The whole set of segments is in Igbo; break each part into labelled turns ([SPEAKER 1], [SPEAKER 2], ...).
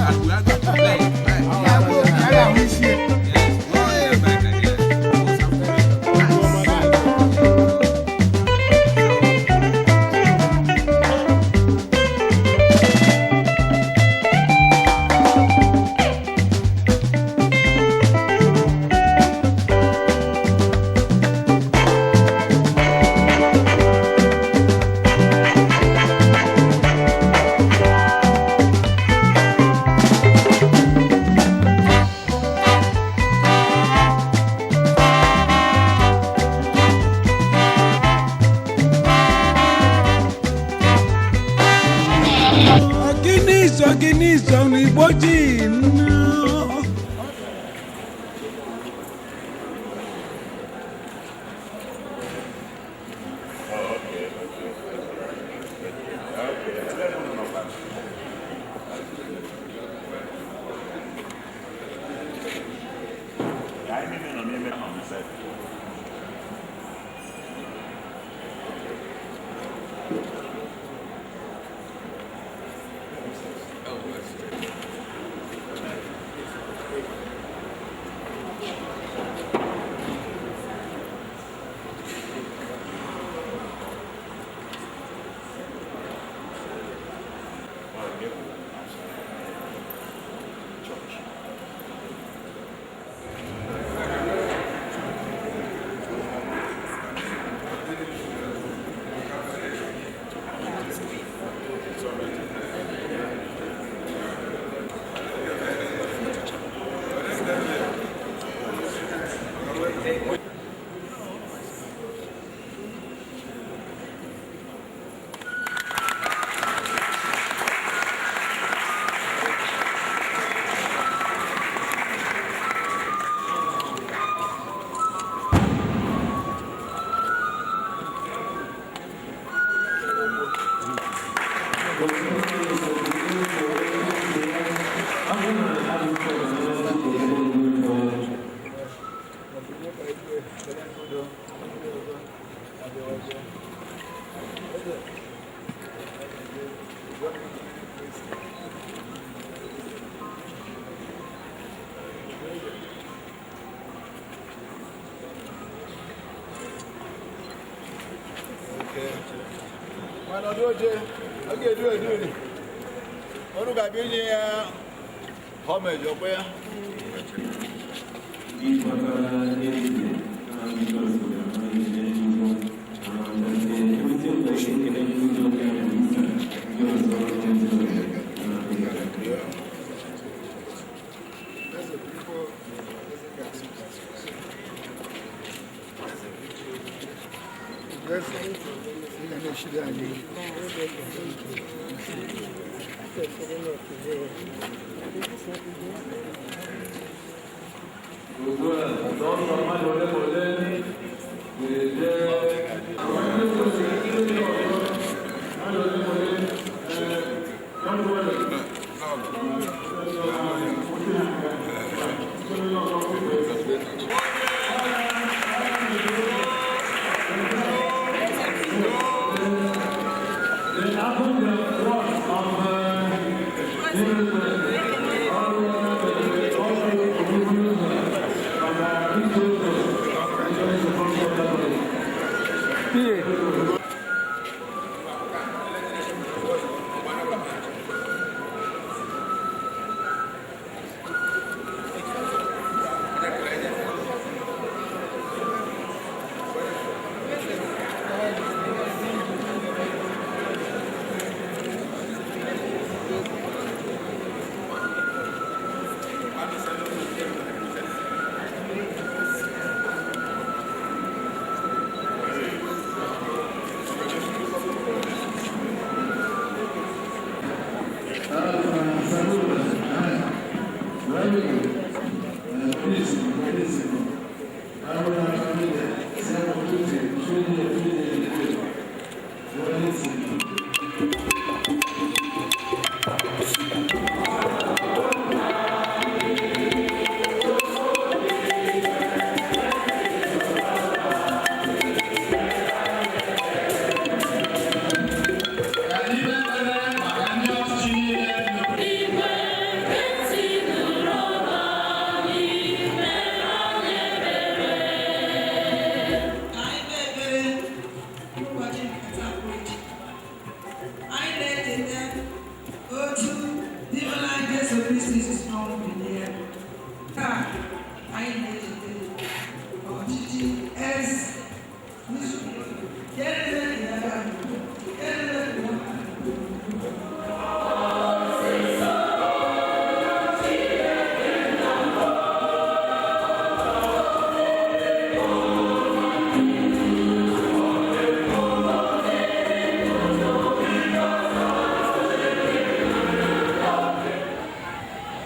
[SPEAKER 1] And we are going to play. Right. Yes. Oh, yeah, back again.
[SPEAKER 2] Gịnị so n'Igbo ji nnọọ?
[SPEAKER 3] Ọrụ ga-abịa inye ya homage ọkwa ya.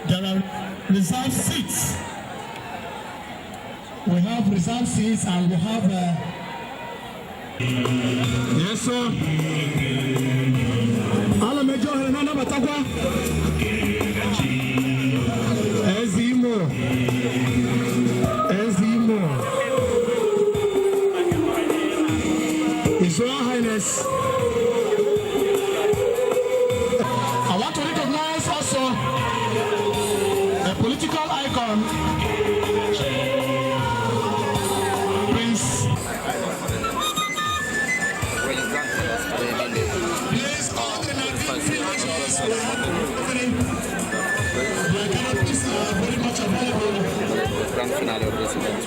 [SPEAKER 4] There are reserved seats. We have reserved seats and we have. Yes, sir. Ana m eji ohere na-anabatakwa Eze Imo. Eze Imo. His Royal Highness. I want to recognize also a political icon, Prince. Please, all the 19 villages we have the canopies are very much available.
[SPEAKER 5] Grand finale of this event.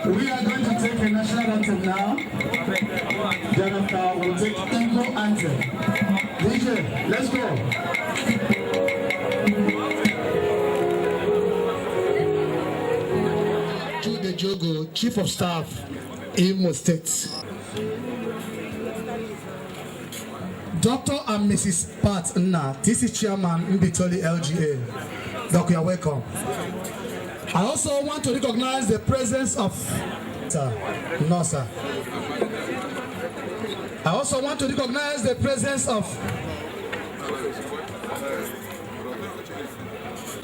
[SPEAKER 4] We are going to take a national anthem now. Then after we'll take Igbo anthem. DJ, let's go. Jude Jogo, Chief of Staff, Imo State. Dr. and Mrs. Pat Nna, TC Chairman, Mbaitoli LGA. Doc, you are welcome. I also want to recognize the presence of Sir, no, sir. I also want to recognize the presence of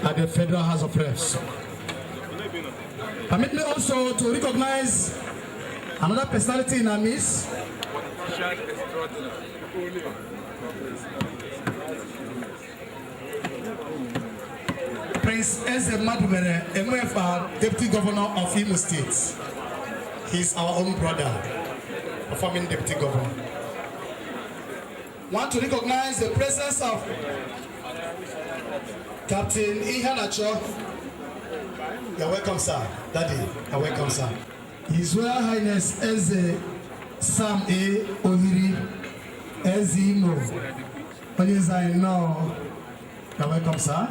[SPEAKER 4] at the Federal House of Reps. Permit me also to recognize another personality in our midst. Prince Eze Madumere, MFR, Deputy Governor of Imo State. He's our own brother, performing Deputy Governor. Want to recognize the presence of Captain Ihanacho. You're welcome, sir. Daddy, you're welcome, sir. His Royal Highness Eze Sam A. Ohiri, Eze Imo. Onye eze anyị nnọọ. You're welcome, sir.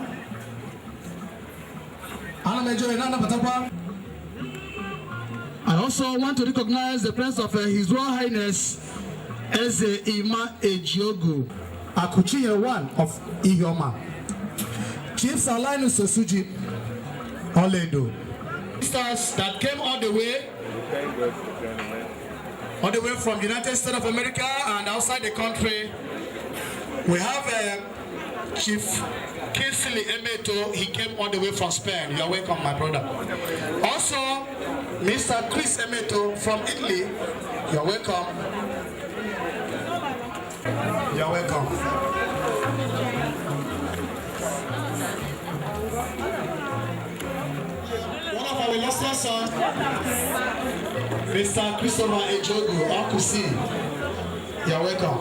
[SPEAKER 4] Ana m eji ohere na-anabatakwa. I also want to recognize the presence of His Royal Highness Eze Ima Ejiogu, Akuchie one of Ihioma. Chief Salinus Osuji Oledo. Stars that came all the way from United States of America and outside the country. We have Chief Kingsley Emeto. He came all the way from Spain. You are welcome, my brother. Also, Mr. Chris Emeto from Italy. You are welcome. You are welcome. One of our illustrious sons, Mr. Christopher Ejogu Akusi. You are welcome.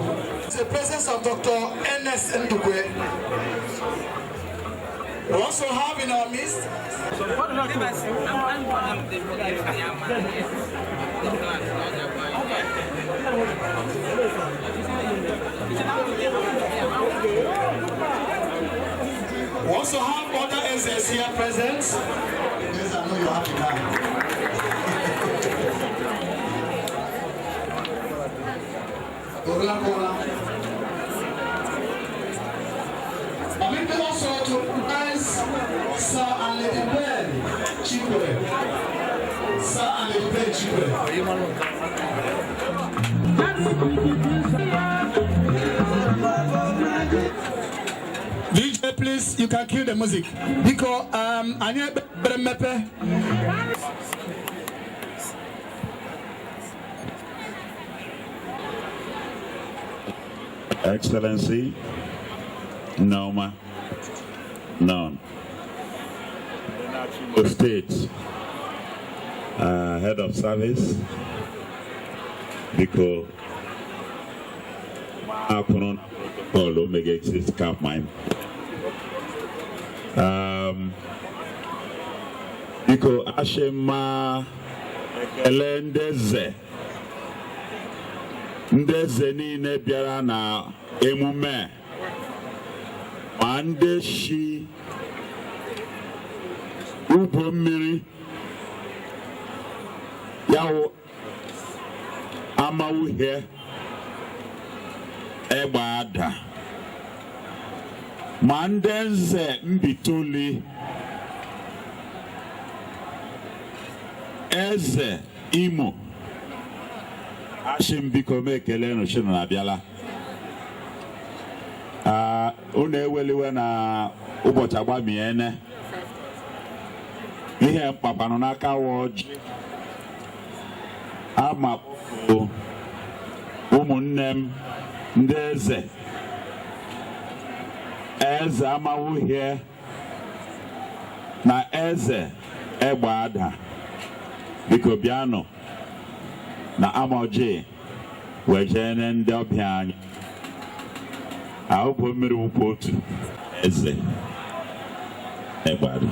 [SPEAKER 4] The presence of Dr. Ernest Ndukwe. We also have in our midst We also have other SS here present. Yes, I know you're happy now. Orola, Orola. Permit me also to recognize Sir and Lady Ben Chikwe. Sir and Lady Ben. DJ, please, you can kill the music. Biko, anyị ekpere mmepe.
[SPEAKER 6] Excellency, Noma, None. State, Head of Service, Biko, Akunon, Protocol, Omega Exist Camp Mine. Biko, Ashema, ekele ndị eze niile bịara na emume ma ndị shi ugbo mmiri ya wụ Amawuhie Egbe Ada ma ndị nze Mbitoli eze Imo ashim biko m ekele nụ na abịala. Unu eweliwe na ụbọchị agbamiene ihe mkpakpanụ n'aka wa ọjị ama ụmụnne m ndị eze eze Amawuhie na eze Egbe Ada biko bịanụ na Amaoji wee jee ndị ọbịa anyị ahụpụ mmiri ụkwụ otu eze Egbe Ada.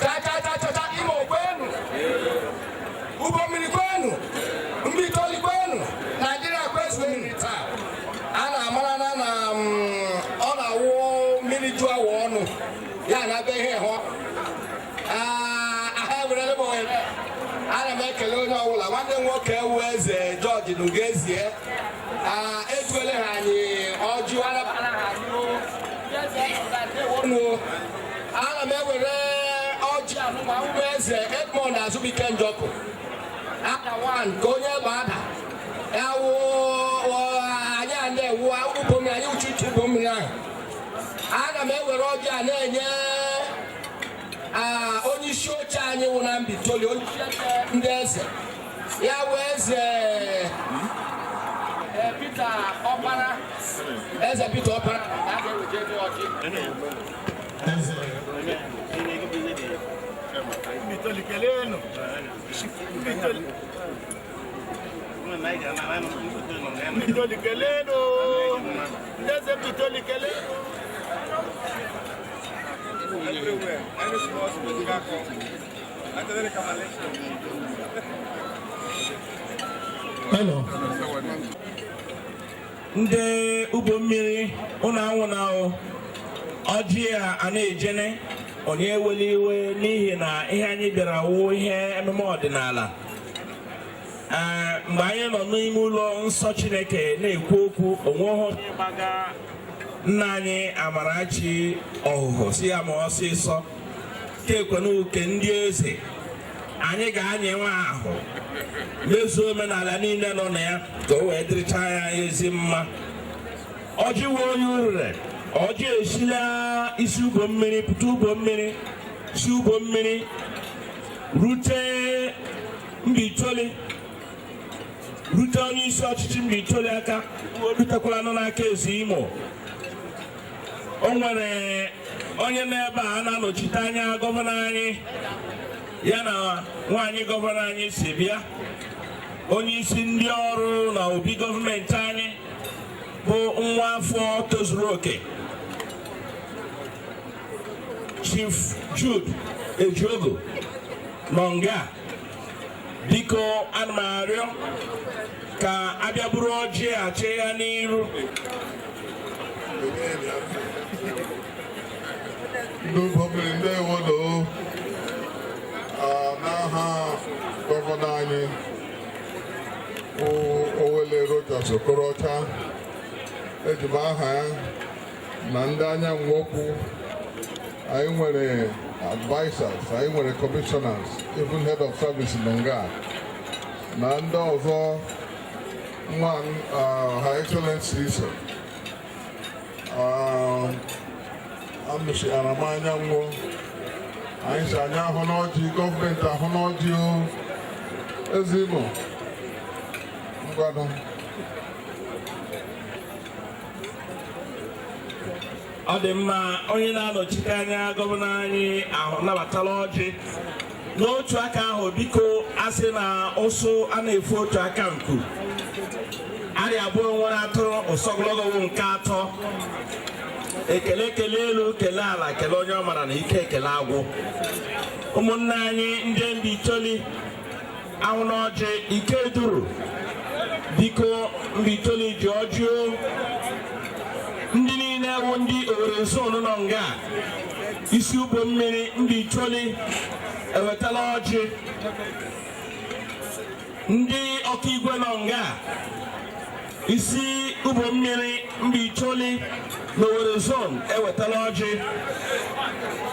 [SPEAKER 1] Cha cha cha cha cha, Imo kwenu, ugbo mmiri kwenu, Mbitoli kwenu, Naijiria kwesịrị taa. A na-amara na ọ na-awụ mmiri ju awụ ọnụ ya na-abịa ihe hụ. Aha ewerele m ohere. Ana m ekele onye ọbụla. Nwanne m nwoke ewu eze George Nugezie. Etuele ha anyị ọjị anabara ha anyị. Ana m ewere ọjị anụmanụ eze Edmond Azubike Njọkụ Ada wan ka onye Egbe Ada ya wụ anyị a na-ewu ugbo mmiri anyị uchuchu ugbo mmiri ahụ. Ana m ewere ọjị a na-enye onye isi oche anyị wụ na Mbitoli, onye isi oche ndị eze ya wụ eze Peter Ọkpara, eze Peter Ọkpara a ga-eweje gị ọjị.
[SPEAKER 4] Hello.
[SPEAKER 7] Ndị ugbo mmiri ụnụ anwụ na ọjị a na-ejene onye eweli iwe n'ihi na ihe anyị bịara wụ ihe emume ọdịnala. Mgbe anyị nọ n'ime ụlọ nsọ Chineke na-ekwu okwu onwe onye gbaga nna anyị Amarachi ọhụhụ si ya ma ọsịsọ kekwenuke ndị eze anyị ga-anye nwa ahụ mezuo omenala niile nọ na ya ka o wee dịrịcha ya ezi mma. Ọjị wee onye urure ọjị esila isi ugbo mmiri pụta ugbo mmiri si ugbo mmiri rute Mbitoli rute onye isi ọchịchị Mbitoli aka rutekwala nọ n'aka eze Imo. O nwere onye n'ebe a na-anọchite anya gọvanọ anyị ya na nwaanyị gọvanọ anyị si bịa, onye isi ndị ọrụ na obi gọọmenti anyị bụ nwa afọ tozuru oke Chief Jude Ejiogo nọ nga. Biko ana m arịọ ka abịa buru ọjị a chee ya n'iru.
[SPEAKER 8] Ndị ugbo mmiri ndewo noo. N'aha gọvanọ anyị bụ Owele Rochas Okorocha, eji m aha ya na ndị anyanwụ okwu Anyị nwere advisers, anyị nwere commissioners, even head of service nọ nga na ndị ọzọ nwa Her Excellency so amụchiara m anyanwụ. Anyị si anyị ahụ n'ọjị, gọọmenti ahụ n'ọjị o. Eze Imo, ngwanụ.
[SPEAKER 7] Ọ dị mma. Onye na-anọchite anya gọvanọ anyị ahụ nabatala ọjị n'otu aka ahụ. Biko, asị na ụsụ a na-efu otu aka nku arịa abụọ nwere atụrụ ụsọgologo nke atọ. Ekele, ekele elu, kelee ala, kelee onye ọ mara na ike ekele agwụ. Ụmụnne anyị ndị Mbaitoli ahụ n'ọjị ike duru, biko, Mbaitoli ji ọjị o. Ndị niile bụ ndị Owerri zone nọ nga isi ụgbọ mmiri Mbaitoli ewetala ọjị. Ndị Ọkaigwe nọ nga isi ụgbọ mmiri Mbaitoli na Owerri zone ewetala ọjị.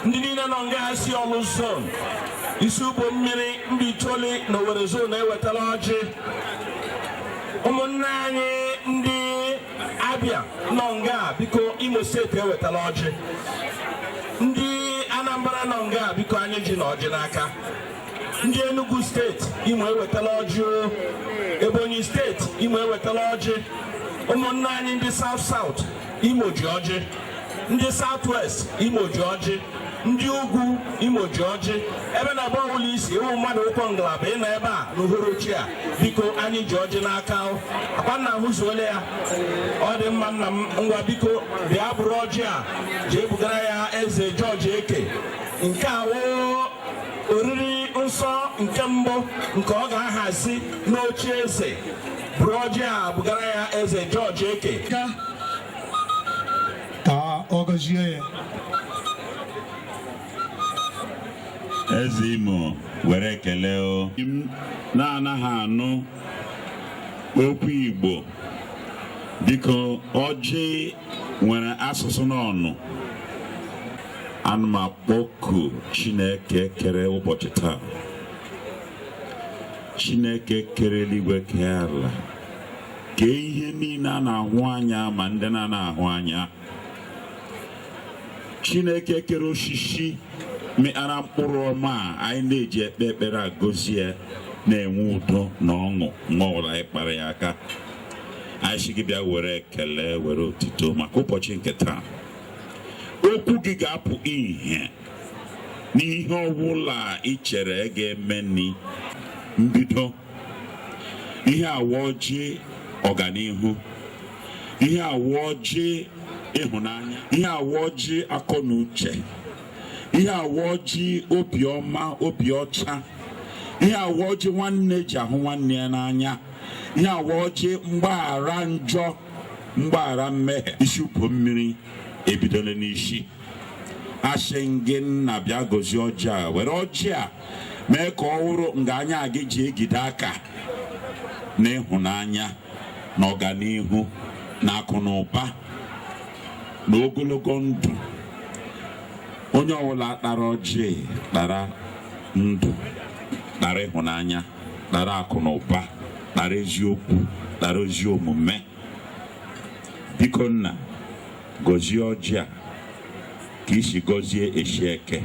[SPEAKER 7] Ndị niile nọ nga si Ọlụ zone, isi ụgbọ mmiri Mbaitoli na Owerri zone ewetala ọjị. Ụmụnne anyị ndị Abịa nọ nga, biko, Imo Steeti ewetala ọjị. Ndị Anambra nọ nga, biko, anyị ji na ọjị n'aka. Ndị Enugu Steeti, Imo ewetala ọjị o. Ebonyi Steeti, Imo ewetala ọjị. Ụmụnne anyị ndị South South, Imo ji ọjị. Ndị South West, Imo ji ọjị. Ndị ugwu, Imo ji ọjị. Ebe na ebe ọbụla isi ewu mmadụ ụkwụ ngalaba ị nọ ebe a n'uhuruchi a, biko, anyị ji ọjị n'aka. Akwa nna hụzuole ya. Ọ dị mma, nna m. Ngwa, biko, bịa bụrụ ọjị a jee bugara ya Eze George Eke. Nke a woo oriri nsọ nke mbụ nke ọ ga-ahazi n'oche eze. Bụrụ ọjị a bugara ya Eze George Eke.
[SPEAKER 4] Ka ọ gọzie ya.
[SPEAKER 6] Eze Imo, were ekele o. M na-anaghị anụ okwu Igbo, biko, ọjị nwere asụsụ n'ọnụ. Ana m akpọku Chineke kere ụbọchị taa, Chineke kere eluigwe, kee ala, kee ihe niile a na-ahụ anya ma ndị na-ahụ anya, Chineke kere osisi mịara mkpụrụ ọma a anyị na-eji ekpe ekpere agọzie, na-enwe udo na ọṅụ nwa ọbụla anyị kpara ya aka. Anyị sị gị bịa were ekele, were otito maka ụbọchị nke taa. Okwu gị ga-apụ ìhè n'ihe ọbụla ị chere ga-emeni mbido ihe awa ọjị ọganihu, ihe awa ọjị ịhụnanya, ihe awa ọjị akọ na uche, ihe awa ọjị obiọma, obi ọcha, ihe awa ọjị nwanne ji ahụ nwanne ya n'anya, ihe awa ọjị mgbaghara njọ, mgbaghara mmehie. Isi ukwu mmiri ebidola n'isi. Asị gị, nna, bịa gozie ọjị a, were ọjị a mee ka ọ wụrụ nga anya gị ji egide aka na ịhụnanya na ọganihu na akụ na ụba na ogologo ndụ. Onye ọbụla kpara ọjị kpara ndụ, kpara ịhụnanya, kpara akụ na ụba, kpara eziokwu, kpara ezi omume. Biko, nna, gọzie ọjị a ka isi gọzie eshi Eke,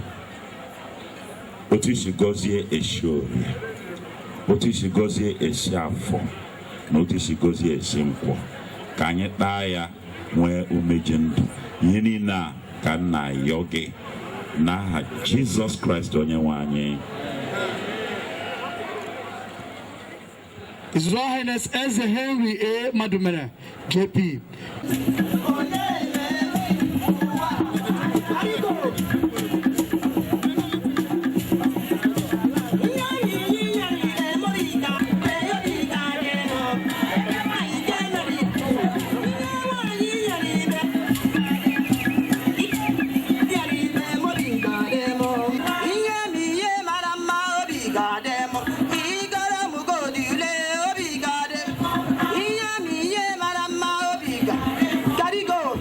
[SPEAKER 6] otu isi gọzie eshi Orie, otu isi gọzie esi Afọ na otu isi gọzie esi Nkwọ, ka anyị taa ya nwee umeji ndụ. Ihe niile a ka nna yọ gị n'aha Jizọs Kraịst onye nwe anyị.
[SPEAKER 4] His Royal Highness Eze Henry A. Madumere, JP.
[SPEAKER 9] Ihe m ihe mara mma, obi ga-adị m. Igoro m gold ule, obi ga-adị m. Ihe m ihe mara mma, obi ga karigo.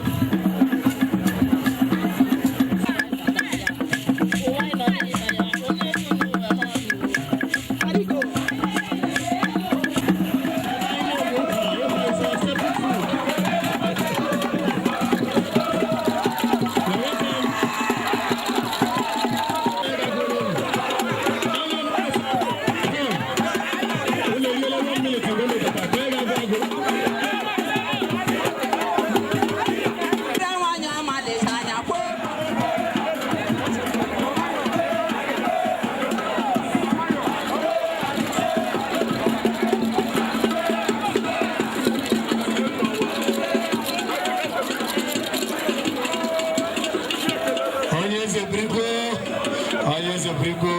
[SPEAKER 4] Eze burigbo,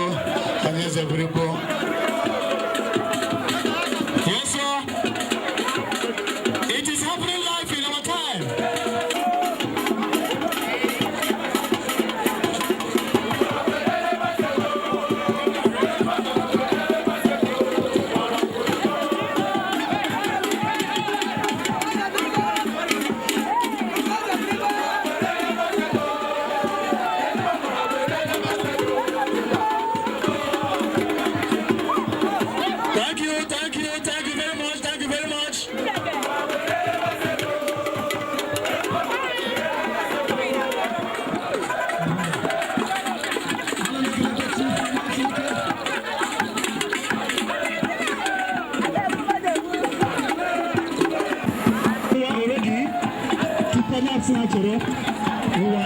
[SPEAKER 4] onye eze burigbo. Yes, sir. It is happening live in our time. Thank you, thank you, thank you very much, thank you very much. Already tupu onye asị na chere ụwa.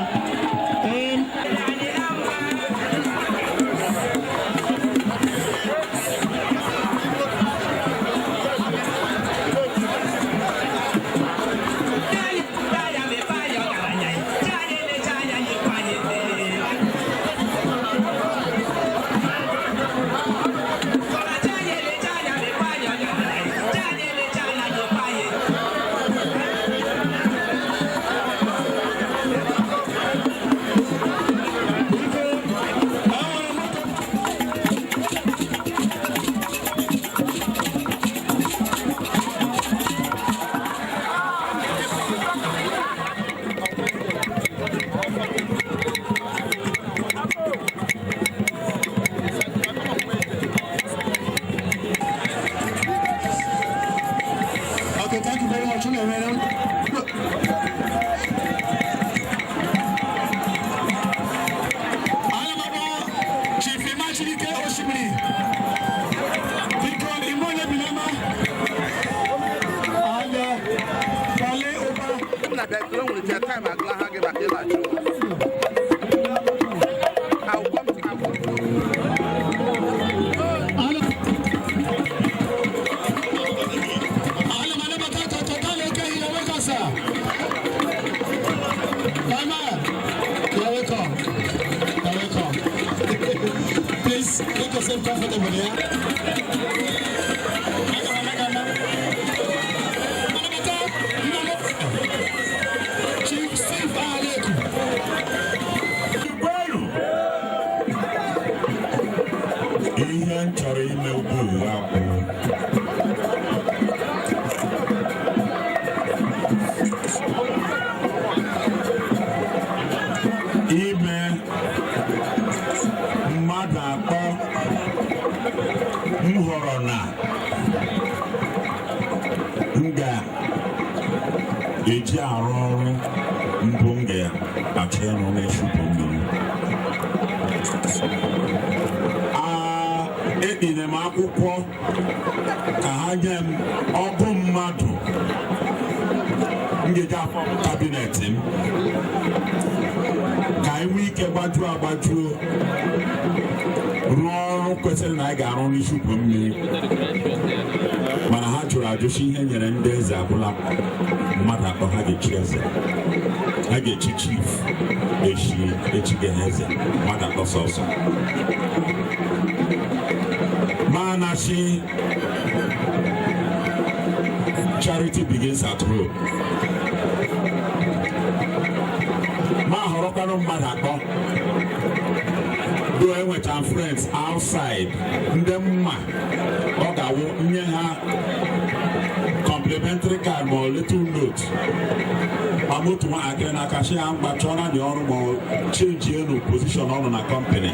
[SPEAKER 4] Okay, thank you very much. Unu emere. Ana m akpọ Chief Imachilike Osimiri. Biko, ime onye bi n'ama. And Wale Oba.
[SPEAKER 10] Na bịa tụrụ nwere time agụla ha gị maka ịlachi ụlọ. I will come to you.
[SPEAKER 4] Ana m anabata Dr. Kale Okehi, you're welcome, sir. My man, you're welcome. You're welcome. Please make yourself comfortable here. Aga m, anabata nna m, Chief Steve Aleku.
[SPEAKER 6] Kwenu! Ihe m chọrọ ime ugbu a bụ ime mmadụ atọ m họrọ na m ga-eji arụ ọrụ mbụ m ga-achọ ịrụ n'Eshụpụ mmiri. Aa, ekpere m akwụkwọ ka ha nye m ọgụ mmadụ m ga-eji afọ cabinet m, ka anyị nwee ike gbajuo agbajuo rụọ ọrụ kwesịrị na anyị ga-arụ n'Ishụpụ mmiri. Mana ha jụrụ ajụsi ihe nyere ndị eze agwụla mmadụ atọ ha ga-echi eze, ha ga-echi chief, echi echighị ha eze, mmadụ atọ sọsọ. Ma na chi charity begins at home, ma họrọkwanụ mmadụ atọ do enwecha friends outside, ndị mma ọ ga-awụ nye ha complimentary card ma ọ little note, ma motu nwatakịrị n'aka chi ha mkpa, chọọ na dị ọrụ ma ọ change enu position ọ nọ na company,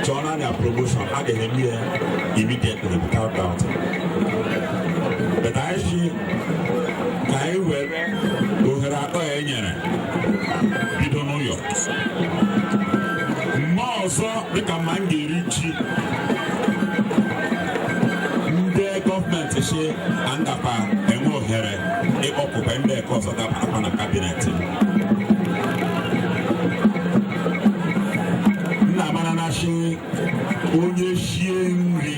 [SPEAKER 6] chọọ na ya promotion, a ga-eme ya immediately without doubt. But anyị chi ka anyị were ohere atọ ya e nyere bido n'ụyọ mma ọzọ, dịka mma m ga-eri ji ndị gọọmenti si angapa enwe ohere ịkpọpụkwa ndị eke ọzọ ga-abatakwa na cabinet m. Nna mara na shi onye shie nri,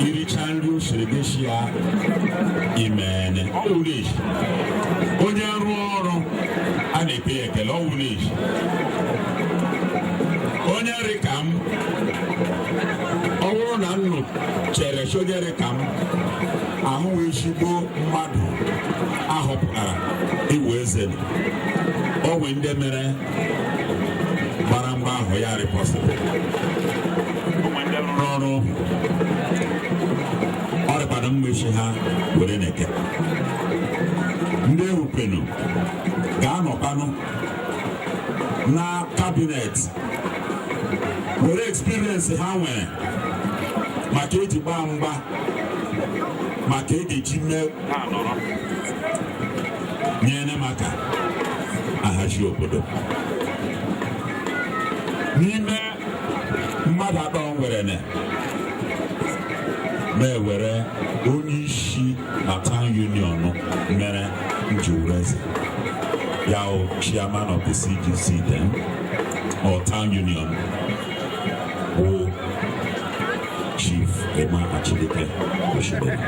[SPEAKER 6] iricha nri o siri gị shi ya imene, ọ wụrụ eji. Onye rụọ ọrụ a na-ekpe ya ekele, ọ wụrụ eji. Chere si onye dị ka m ahụghị ezigbo mmadụ ahọpụtara iwu eze. O nwee ndị mere gbara mgba ahụ ya rị possible. O nwee ndị rụrụ ọrụ ọ rịkwado mmechi ha were na-eke ndị ewupenu ga-anọkwanụ na cabinet were experience ha nwere maka eji gbaa mgba, maka e ga-eji mee ha nọrọ nyere maka ahazi obodo. N'ime mmadụ atọ nwere ne na-ewere onye isi na town union mere njiwuru eze ya o, chairman of the CGC then or town union, bụ Chief Emma Achidike Oshibere.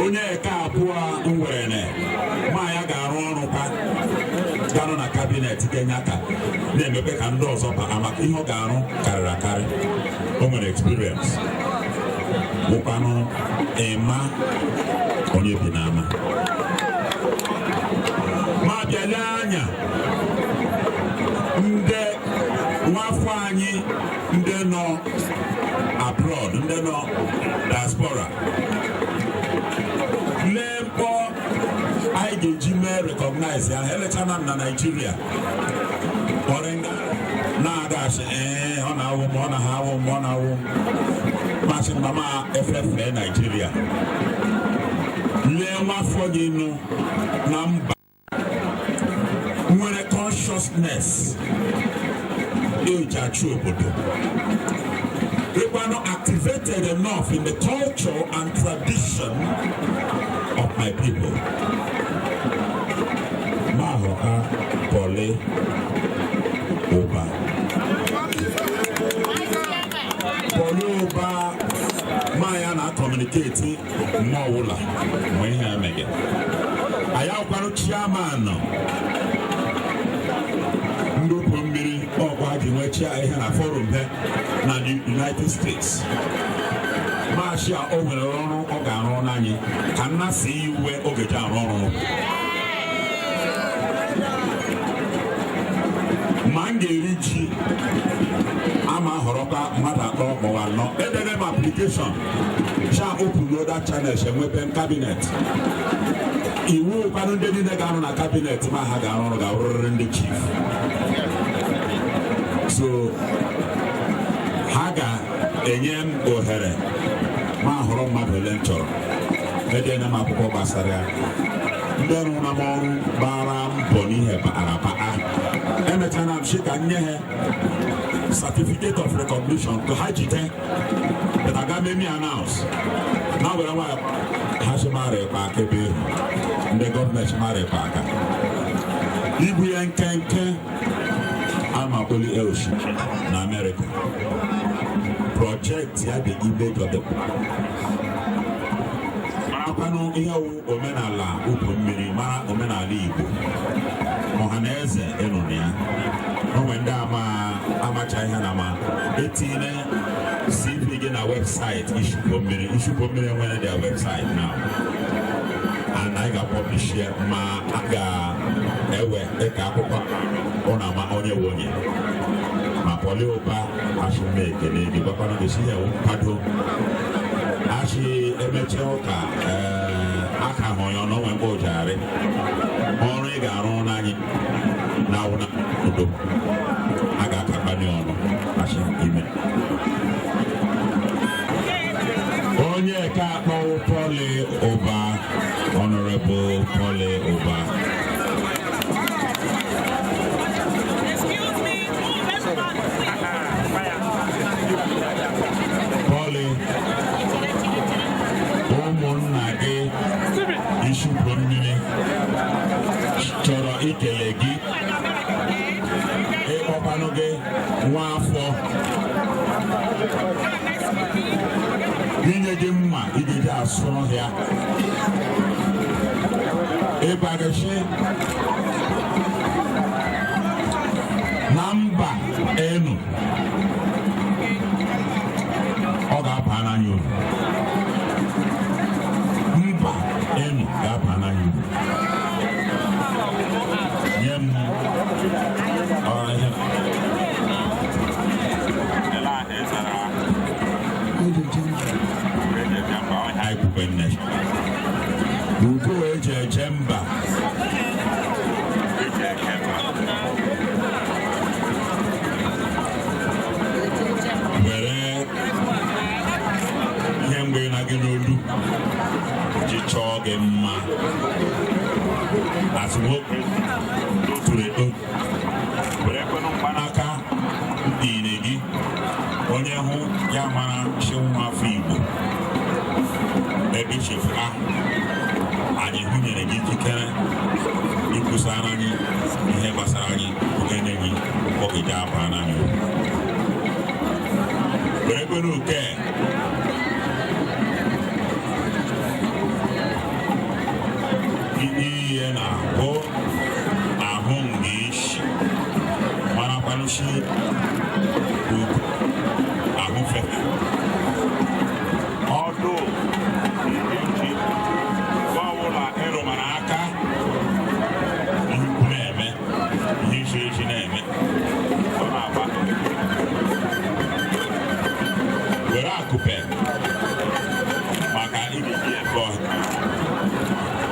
[SPEAKER 6] Onye eke abụọ nwere ne ma ya ga-arụ ọrụ kwa ganụ na cabinet, ga-enye aka na-emepe ka ndị ọzọ baa, maka ihe ọ ga-arụ karịrị akarị, o nwere experience, bụkwanụ Emma onye bi n'ama. Ma bịale anya ndị nwafọ anyị, ndị nọ abroad, ndị nọ diaspora, lee mkpọ anyị ga-eji mee recognize ya. Elechana m na Naịjirịa kpọrọ na-aga asị, ee, ọ na-awụ m, ọ na ha awụ m, ọ na-awụ m. Masị mama efefe Naịjirịa, lee nwafọ gị nụ na mba nwere consciousness eji achị obodo, dịkwanụ activated enough in the culture and tradition of my people. Mahọka Pọli Ụba. Pọli Ụba ma ya na communicate mgbe ọbụla mgbe ihe emeghe. Anyị akwanụ chairman ndị ụkwụ mmiri ọkwa ji nwee chia ihe na forum he na United States. Maachị a, o nwere ọrụ ọ ga-arụ n'anyị ka nna si iyi uwe oge ji arụ ọrụ. Ma m ga-eri ji ama họrọkwa mmadụ atọ maọbụ anọ. Edere m application cha open other channels, enwepe m cabinet. Iwu ụkwanụ, ndị niile ga-arụ na cabinet ma ha ga-arụ ọrụ ga-arụrịrị ndị chief, so ha ga-enye m ohere ma họrọ mmadụ ole m chọrọ. Edena m akwụkwọ gbasara ya. Ndị ọrụ na m ọrụ gbara mbọ n'ihe bara baa, emechana m sị ka m nye ha certificate of recognition ka ha jide, but aga m emi announce na were nwa ha sị mara ịkpa aka ebe ihu ndị gọọmenti mara ịkpa aka ibu ya nkenke. Amakpoli Elshi na America project ya, the image of the marakwanụ ihe wụ omenala ukwu mmiri, mara omenala Igbo, ọha na eze ịnụ na ya. Onwe ndị ama amacha ihe na ma etinye CV gị na website Ishupo Mmiri. Ishupo Mmiri enwere their website now and anyị ga-publish ya, ma a ga-ewe dịka akwụkwọ ọ na-ama onye nwe onye. Ma Pọli Ụba, asị m ekele gị, gwakwanụ gị si ya nkwado achị emechaa ụka ee aka hụ ya n'onwe mkpa ụjagharị ọrụ ị ga-arụ n'anyị na awụ na udo a ga-akakpanye ọnụ achị ime. Onye ka akpọwụ Pọli Ụba, Honorable Pọli Ụba.
[SPEAKER 11] Excuse me, move everybody, please.
[SPEAKER 6] Pọli, ụmụnna gị Isukwu Mmiri chọrọ ikele gị, ịkpọkwanụ gị nwa afọ, inye gị mma iji ji asụ ọhịa, ịgwa gị sị na mba enu. Ekwe nne. Ugo eji eje mba. Eji eje mba. Were ihe mgbe na gị n'olu ji chọọ gị mma. Asị nwoke toro eto were kwenụ mkpanaka niile gị onye hụ ya mara chi nwa afọ Igbo ebe ichefula anyị hụnyere gị ikikere ikwusara anyị ihe gbasara anyị oge na-enye ogeje abaa n'anya were kwere oke ihe na-ahụ ahụ nga isi marakwanụchi ugwu ahụ fefe ọdụ ndị nke ọbụla ịrụmara aka ihe ukwu na-eme ihe iche iche na-eme ọ na-agba were akụpe maka iji efe ọhịa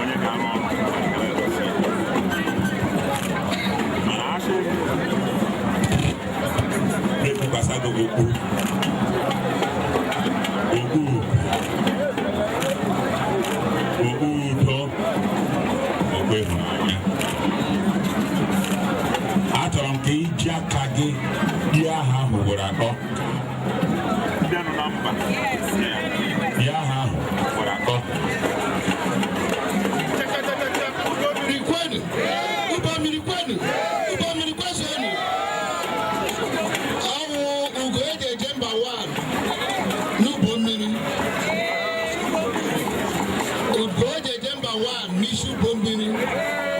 [SPEAKER 6] onye ga-arụ ọrụ mana asị na-ekwukwasa gị okwu okwu okwu udo okwu ịhụnanya. Achọrọ m ka iji aka gị bie aha ahụ ugboro atọ. Ndị nọ na mba bie aha ahụ ugboro atọ.
[SPEAKER 4] Kwenu, ụgbọ mmiri kwenu, ụgbọ mmiri kwesịrị. Awụ ugo eji eje mba 1 n'ụgbọ mmiri. Ugo eji eje mba 1 n'isi ụgbọ mmiri.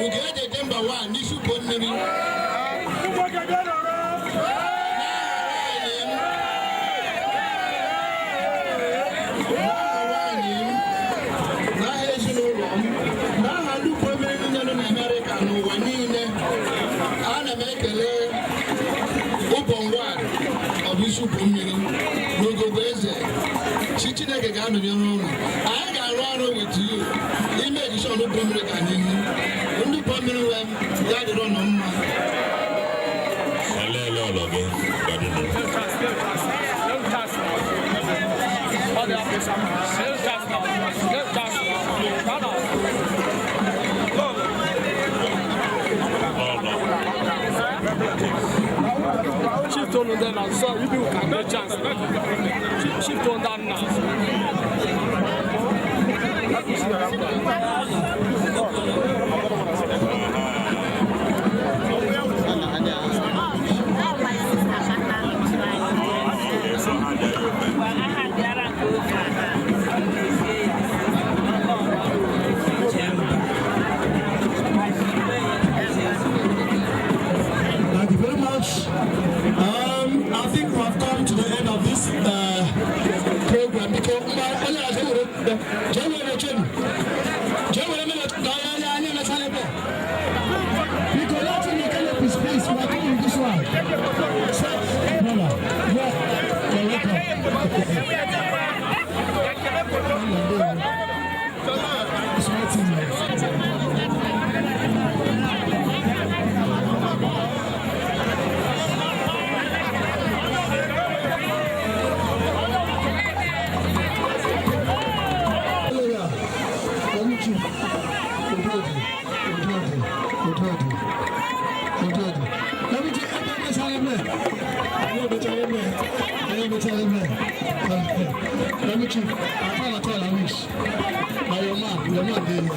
[SPEAKER 4] Ugo eji eje mba 1 n'isi ụgbọ mmiri. N'aha ezinụlọ m, n'aha ndị ụgbọ mmiri niile nọ n'Amerịka n'ụwa niile, ana m ekele ụbọngwa ọ bụ isi ụgbọ mmiri n'ogogo eze chi Chineke ga-anọnyere ụlọ. Anyị ga-arụ ọrụ with you ime edishọn ụgbọ mmiri ga n'ihu. Ndị ụgbọ mmiri nwe m ya dịrị ụnụ mma.
[SPEAKER 6] Elele ụlọ gị gadịnụ.
[SPEAKER 12] Shift on them now, so you people can get chance. Shift on that now.
[SPEAKER 4] Thank you very much. I think we have come to the end of this program because please, we are coming this one. So, no, no, yeah, you're welcome. It's my team, man. Hallelujah. Let me chief. I call, I wish. Now your man, there.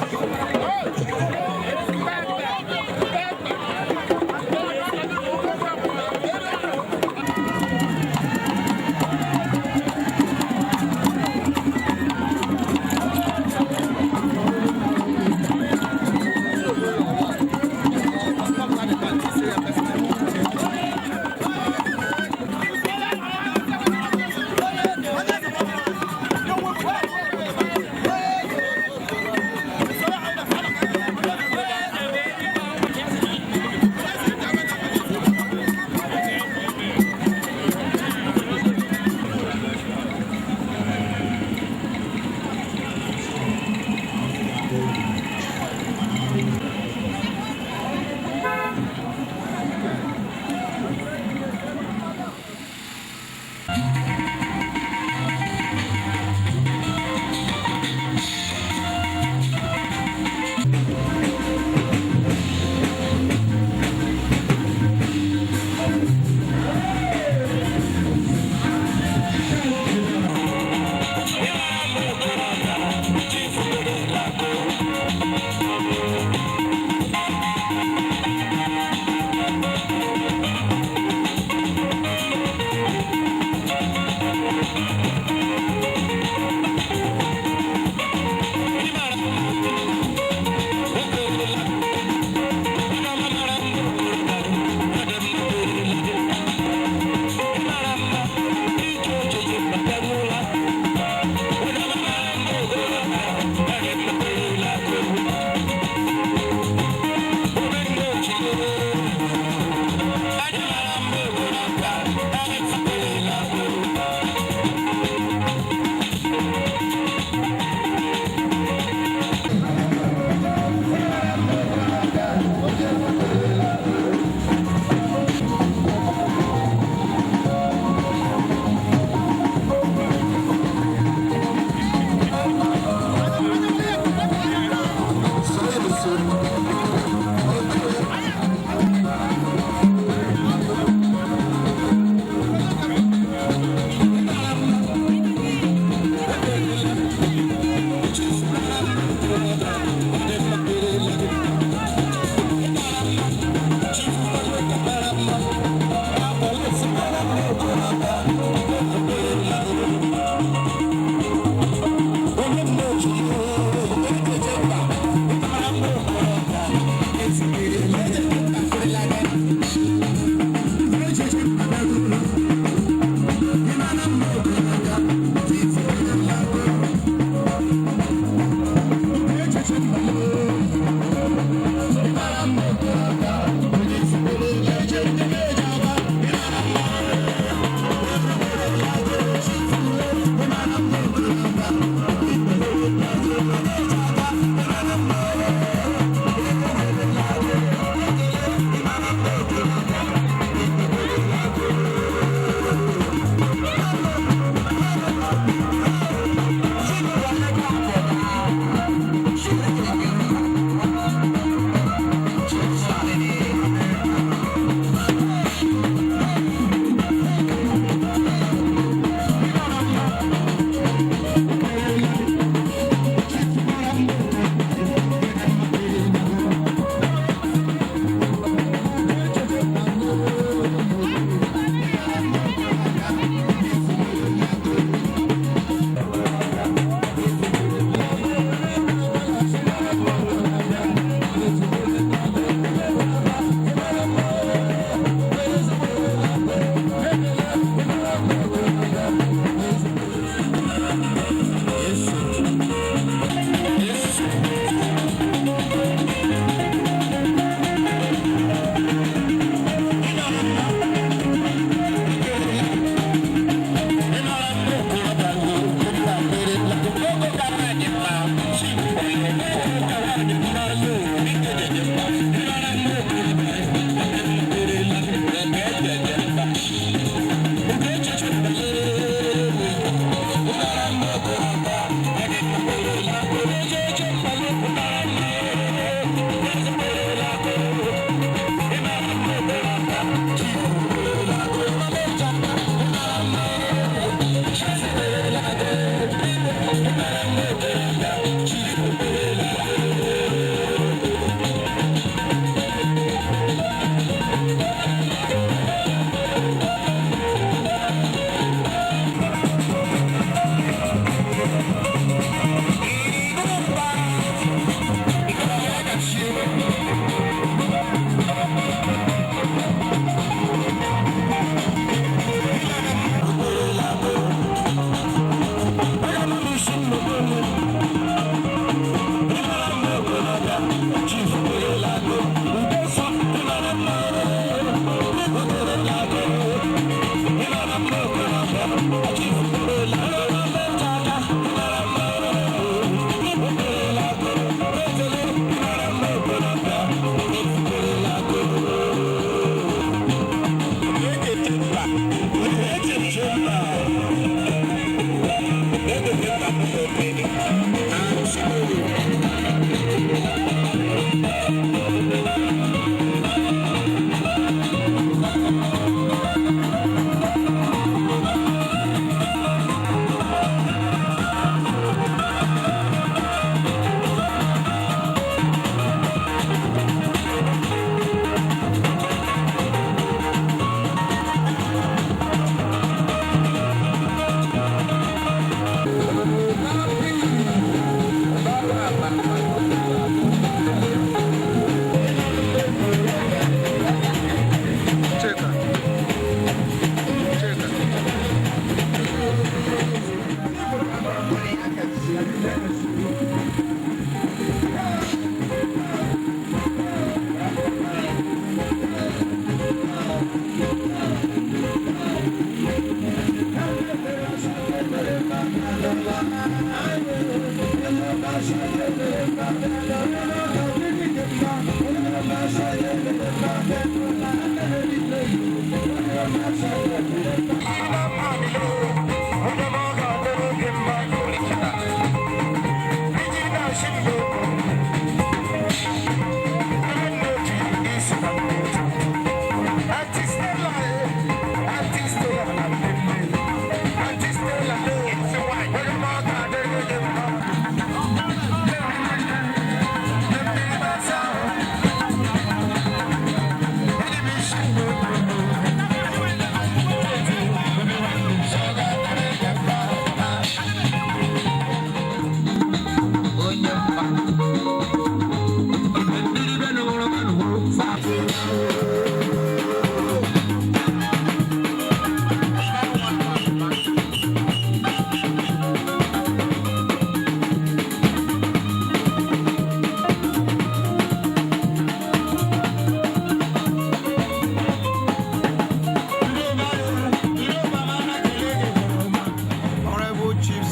[SPEAKER 3] Honorable Chief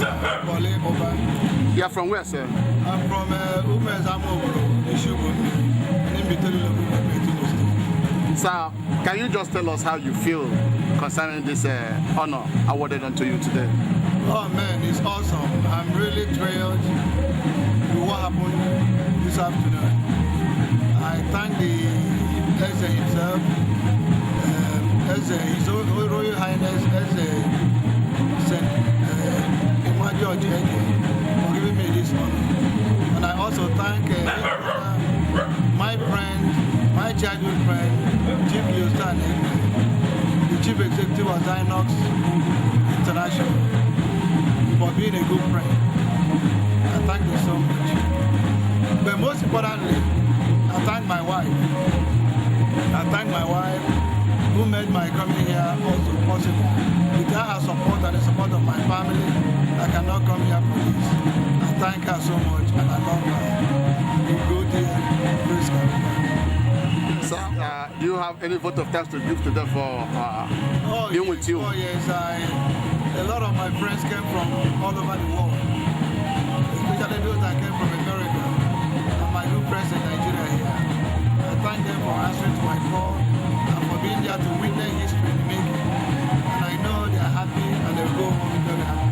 [SPEAKER 3] Wale Oba.
[SPEAKER 10] You are from where, sir?
[SPEAKER 3] I'm from Umezamo, Ishugun, in local government, Imo State.
[SPEAKER 10] Sir, can you just tell us how you feel concerning this honor awarded unto you today?
[SPEAKER 3] Oh man, it's awesome. I'm really thrilled with what happened this afternoon. I thank the Eze himself, Eze, His Royal Highness Eze Saint Imadi Ojeke for giving me this honor. And I also thank my friend, my childhood friend, Chief Leostan Egbe, the Chief Executive of Zinox International, for being a good friend. I thank you so much. But most importantly, I thank my wife. I thank my wife who made my coming here also possible. Without her support and the support of my family, I cannot come here for this. I thank her so much and I love her. You go there, praise God.
[SPEAKER 10] Sir, do you have any vote of thanks to give to them for being with you?
[SPEAKER 3] Oh yes, a lot of my friends came from all over the world, especially those that came from America and my good friends in Nigeria here. I thank them for answering to my call and for being there to witness history in the making. And I know they are happy and they'll go home very happy.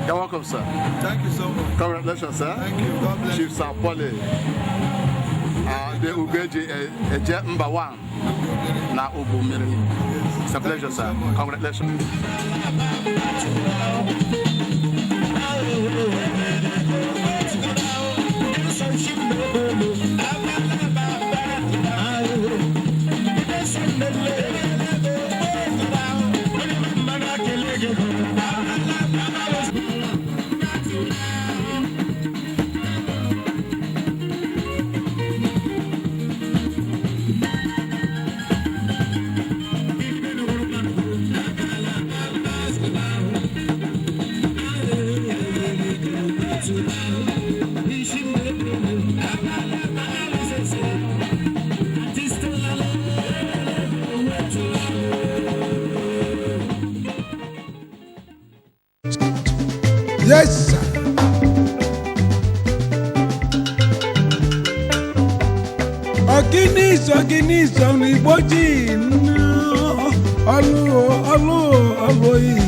[SPEAKER 10] You're welcome, sir.
[SPEAKER 3] Thank you so much.
[SPEAKER 10] Congratulations, sir.
[SPEAKER 3] Thank you. God bless.
[SPEAKER 10] Chief Sir Paulie, the Ugeji Eje Mba One na Ubumiri. It's a pleasure, sir. Congratulations.
[SPEAKER 2] Yes, sir. Ọ̀gíní ìsọ̀ n'Igbo ji ọlụ ọlụ ọlụ.